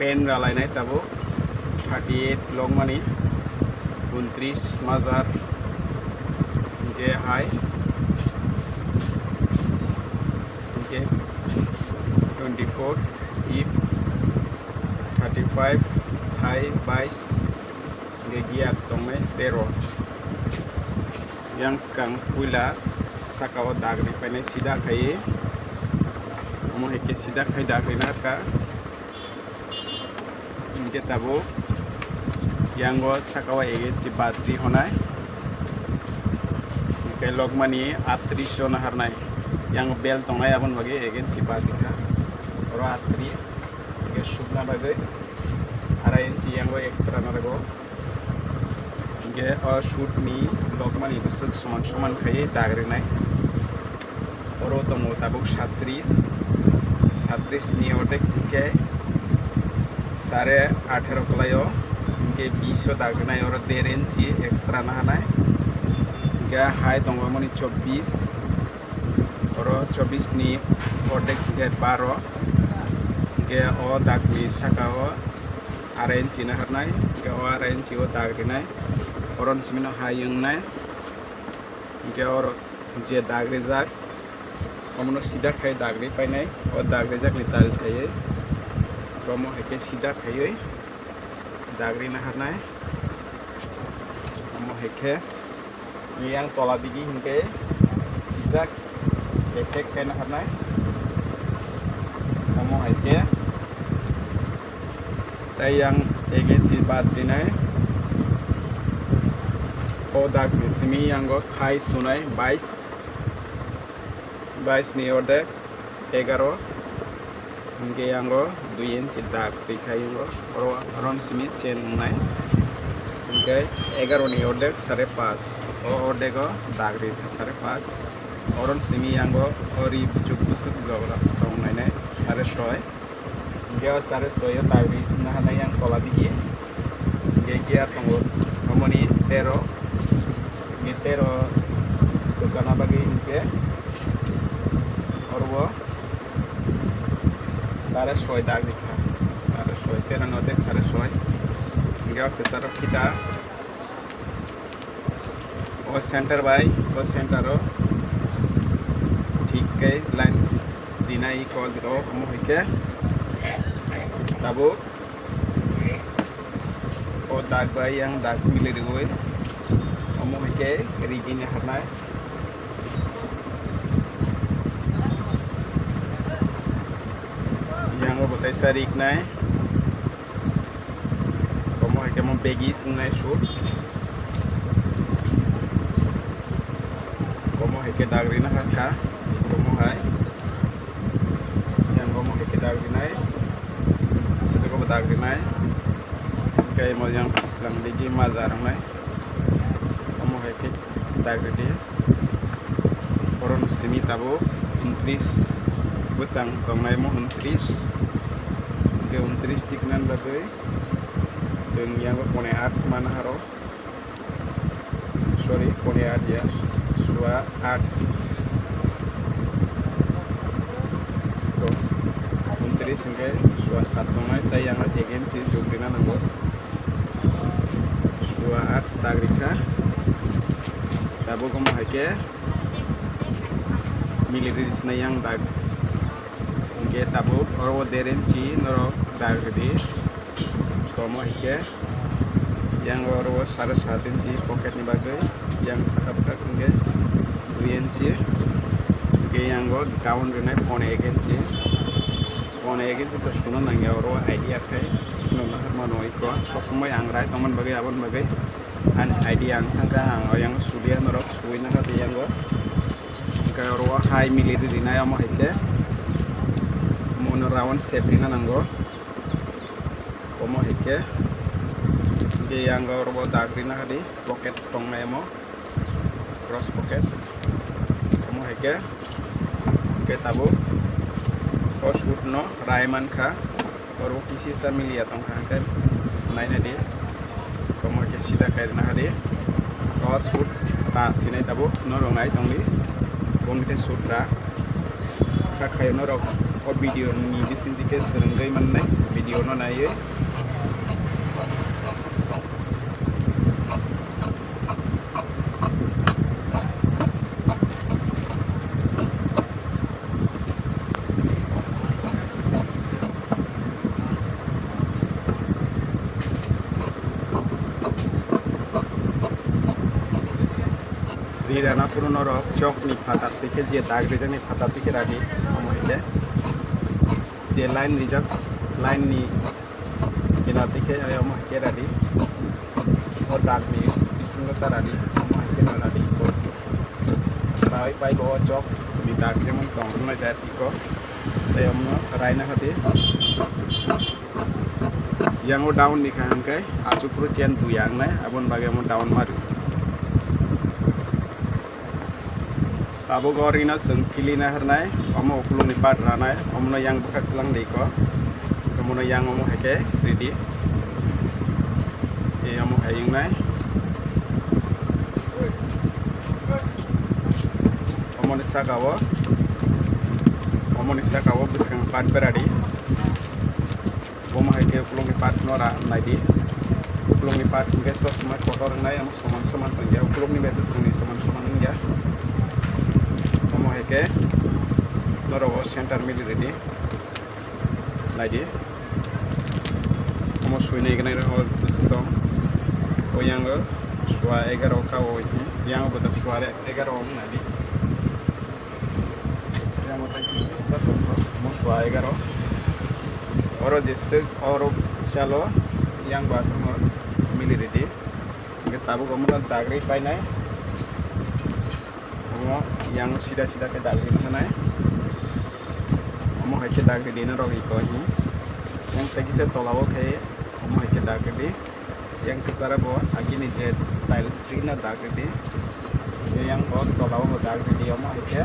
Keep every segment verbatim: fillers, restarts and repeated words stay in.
Ten ralainai tabuk thirty eight longmani, untris majar, hingke hai, hingke twenty four, hip thirty five, thai bais, hingke gear tongnai tero. Yang swkang puila saka o dag ri painai sida khai, omo hai khe sida khai dag rina kha. Hingke tabuk yango saka o ege chi battery honai. Hingke lokmani atris o naharnai. Yang bel tongnai aboni bagwi ege chi battery kha. Oro atris. Hingke sukna bagwi arai inchi yango extra narago. Hingke o shoot ni lokmani bwswk soman soman khaiwi dag rinai. Oro tongo tabuk satris, satris ni ordek hingke sare athero kwlaio, hingke bis o dag rinai, oro der inchi extra naharnai. Hingke hai tongo mani chobbish, oro chobbish ni ordek hingke baro, hingke o dag ni saka o arai inchi naharnai, hingke o arai inchi o dag rinai, oro ni simi no hai wngnai, hingke oro je dag rijak, omono sida khai dag ri painai, o dag rijak ni tal khaiwi, omo hai khe sida khaiwi dag ri naharnai, omo hai khe. Yang tola digi hingke kijak ethek khe naharnai. Omo hai khe tei yang ege chi bad dinai. O dag ni simi yango thai sunai bais, bais ni ordek egaro, hingke yango dui inchi dag rikha yango, oro, oro simi chain wngnai, hingke egaro ni ordek sare pas, o ordego dag rikha sare pas, oro simi yango o ri buchuk buchuk jogla tongnai nai sare soi. Hingke o sare soyo tagri singna hanai yang tola digi. Hingke gear tongo, omoni tero. Hingke tero kwchana bagwi hingke oro o sare soi dagri kha. Sare soi, tero ni ordek sare soi. Hingke o kwcharo phita. O center bai, o center o thik khe line dinai ko jora o omo hai khe tabuk o dag bai yang dag mili riwi omo hai khe rigini harnai. Yang o bo teisa rik nai. Komo hai khe mo begi swngnai shoot. Komo hai khe dagri na hakha. Komo hai. Yang komo hai khe dagri nai. Jogo bo dagri nai. Khe mo yang pislang digi maja rwngnai. Komo hai khe dagri di. Oro no simi tabuk untris bwsang tongnai mo untris. Khe untris tiknan bagwi. Chwng yango pone aat mana haro. Sorry, pone aat ya, sua aat. To, untris hingke sua saat tongnai, tai yang again si jogdina nango. Sua aat dagri kha. Tabuk omo hai khe military sinai yang dag. Hingke tabuk oro o der inchi norok dag ridi. Komo hai khe yang oro o sare sat inchi pocket ni bagwi, yang saka bwkhak hingke dui inchi. Hingke yang o down rinai pone ek inchi. Pone ek inchi to suno nangya oro idea khai. Nung nahar mano iko. Sob somoi ang rai tongmani bagwi aboni bagwi. Ani idea ang thangkha ang o yang suliya norok suwi nangkha tei yango. Hingke oro o hai mili rinai omo hai khe. Mono round shape rina nango. Omo hai khe. Hingke yango oro o dag rina hadi pocket tongnai omo. Cross pocket. Omo hai khe. Hingke tabuk o shoot no rai mankha. Oro kisi sa miliya tongkha hingke naina di. Komo ke sida kairina hadi. O shoot ta sinai tabuk norok nai tongdi. Boni te shoot ta. Kha khayo norok O video ni bising dike swrwngwi mannai, video no naiwi. Ri rana phuru norok chok ni phatar twi khe je dag rijak ni phatar twi khe radi, omo hai khe je line rijak, line ni kinar twi khe omo hai khe radi, o dag ni bisingo ta radi, omo hai khe no radi. Rai pai bo chok ni dag jemon tong rwna jaya twi kho, tei omo raina hadi. Yang o down ni kha hwnkhe achuk phuru chain tu yang nai, aboni bagwi omo down ma rw. Tabuk o rina chwng philina hwrnai, omo ukulukni part ranai, omono yang bwkhak tlang di ko, omono yang omo hai khe ridi, e omo hai wngnai. Omoni saka o, omoni saka o bwskang part beradi. Omo hai khe ukulukni part no ra naidi. Ukulukni part hwnkhe sob somai kotor wngnai, omo soman soman tongya. Ukulukni bai bwskangni soman soman wngya. Omo hai khe norok o center mili ridi. Naidi. Omo suinai gwnai rok bwswk tong. O yango sua egaroh ka o, yango bo sua egaroh wng naidi. Yang bo tai kisa tongo, mo sua egaroh. Oro jeswk, oro chalo, yang bo aswk no mili ridi. Hingke tabuk omo no dagri painai. Omo yang sida sida khe dagri nai. Omo hai khe dagri di norok iko hi. Yang tai kisa tola o khe omo hai khe dagri di. Yang kwcharo bo agini je tile tree no dag ridi. Yang bo tola o bo dag ridi omo hai khe.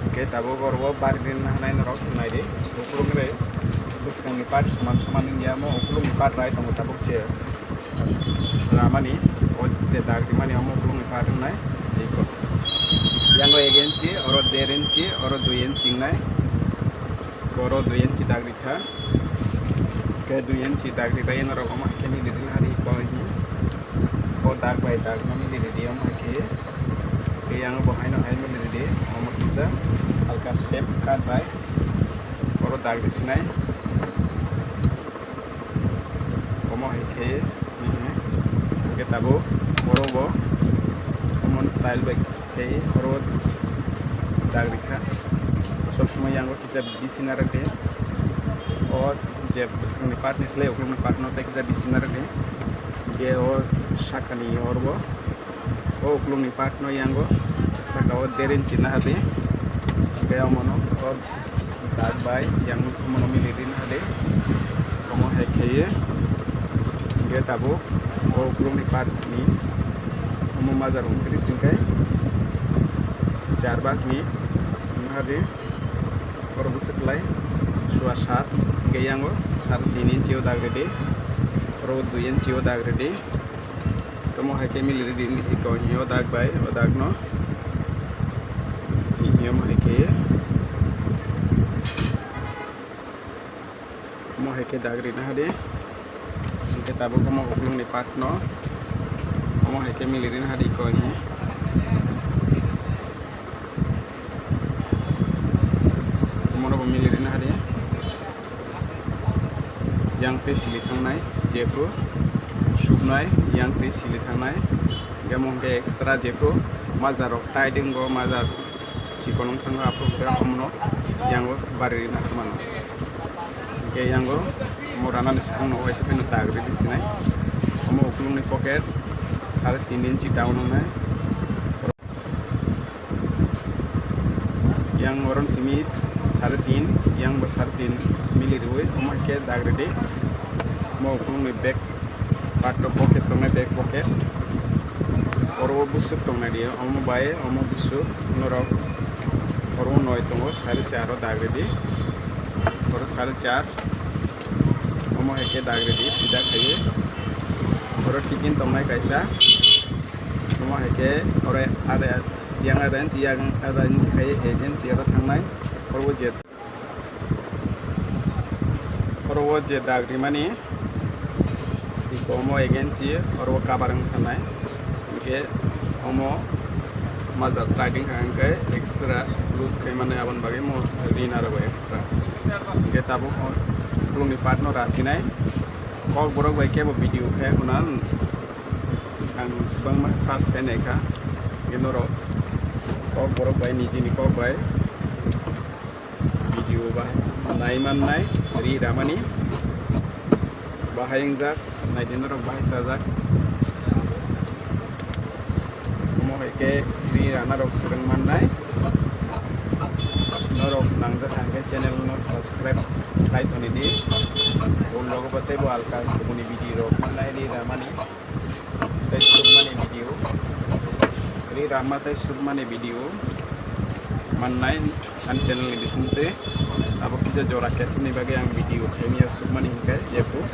Hingke tabuk oro bo bari rin hanai norok naidi. Ukuluk ni bai bwskang ni part soman soman wngya omo ukuluk ni part rai tongo tabuk je ramani o je dag rimani omo ukuluk ni part wngnai. Yang o ek inchi, oro der inchi, oro dui inchi wngnai. Oro dui inchi dag rikha. Khe dui inchi dag ri bai norok omo hai khe mili ri hari koi hi. O dag bai dag no mili ri di omo hai khe. Khe yang bo hai no hai mili ri di. Omo kisa halka shape cut bai. Oro dag ri sinai. Omo hai khe. Hingke tabuk oro bo omo tile bai khe oro dag ri kha. Sob somoi yang bo kisa bising narwk di. O je bwskangni part ni slai ukulukni part no tei kisa bising narwk di. Hingke o sakani oro bo o ukulukni part no yango saka o der inchi nahardi. Hingke omono o dag bai yang omono mili rin hade. Omo hai kheye. Hingke tabuk o ukulukni part ni omo majra rok kiri singkai char bak ni nahardi. Oro bwswk lai sua sat, hingke yango sat tin inchi o dag ridi, oro dui inchi o dag ridi. Tomo hai khe mili ridi ni iko hi o dag bai o dag no. Hi omo hai khe. Omo hai khe dag rina hadi. Hingke tabuk omo ukulukni part no omo hai khe mili rina hadi koi hi. Omo no bo mili rina hadi. Yang tei sili thangnai jephru subnai yang tei sili thangnai. Hingke omo hingke extra jephru majar rok tai ding go majar. Chikon wng thango, aphuru khe omono yango bari rina mano. Hingke yango omo ranani swkang no waisa pheno dag ridi sinai. Omo ukulukni pocket sare tin inchi down wngnai. Yang oron simi sare tin, yang bo sare tin mili riwi omo hingke dag ridi. Omo ukulukni bag. Part o pocket tongnai, back pocket. Oro o busuk tongnai di, omo bai, omo busuk norok. Oro o noi tongo, sari char o dag ridi. Oro sari char. Omo hai khe dag ridi, sida khaiwi. Oro tikin tongnai kaisa. Omo hai khe oro ada, yang ada inchi, yang ada inchi khaiwi, ek inchi oro thangnai. Oro o jet. O je dag rimani, iko omo again chi, oro cover wng sanai. Hingke omo majak riding kha hingke extra loose khai mani aboni bagwi mo ri narwgo extra. Hingke tabuk o khulumni part no rasinai. Kokborok bai kebo video khe hwnna ang kwbangma search khai naikha. Hingke norok kokborok bai nijini kok bai video bahai nai mannai, ri ramani bahai wngjak, naidi norok bahai sajak. Omo hai khe ri rana rok swrwng mannai. Norok nangjak hwnkhe channel no subscribe khlai toni di. Boni logo bo teibo alka kubuni video rok mannai ri ramani. Tei sukmani video, ri rama tei sukmani video mannai ani channel ni bisingtwi. Abo kisa jora kesini bagwi ang video khaimya sukmani hingkhe jephru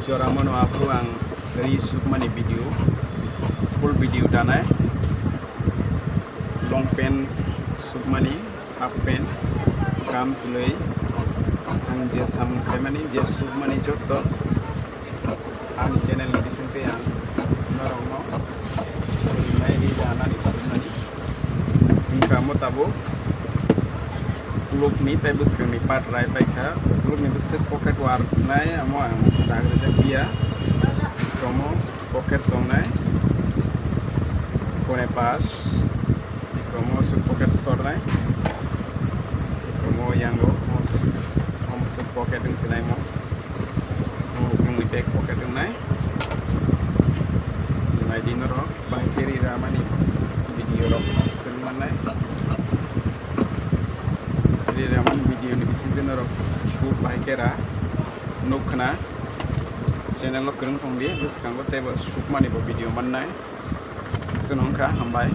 jora mano aphuru ang ri sukmani video, full video danai, long pant sukmani, half pant, kam siloi, ang je samung khaimani, je sukmani jotto ani channel ni bisingtwi ang norokno rinai ri danani sukmani. Wngkha omo tabuk kulukni tei bwskangni part rai paikha. Kulukni bwswk pocket war nai, omo ang dag rijak ya. Tomo pocket tongnai, kone pas. Iko omo swk pocket tornai. Iko omo yango, omo swk, omo swk pocket wng sinai mo. Omo bumungni back pocket wngnai. Naidi norok, bahai khe ri ramani video rok swrwng mannai. Ri ramani video ni bisingtwi norok shoot bahai khe ra nuk khna. Channel o kwrwng tong di, bwskango teibo sukmani bo video mannai. Chwng wngkha, hambai.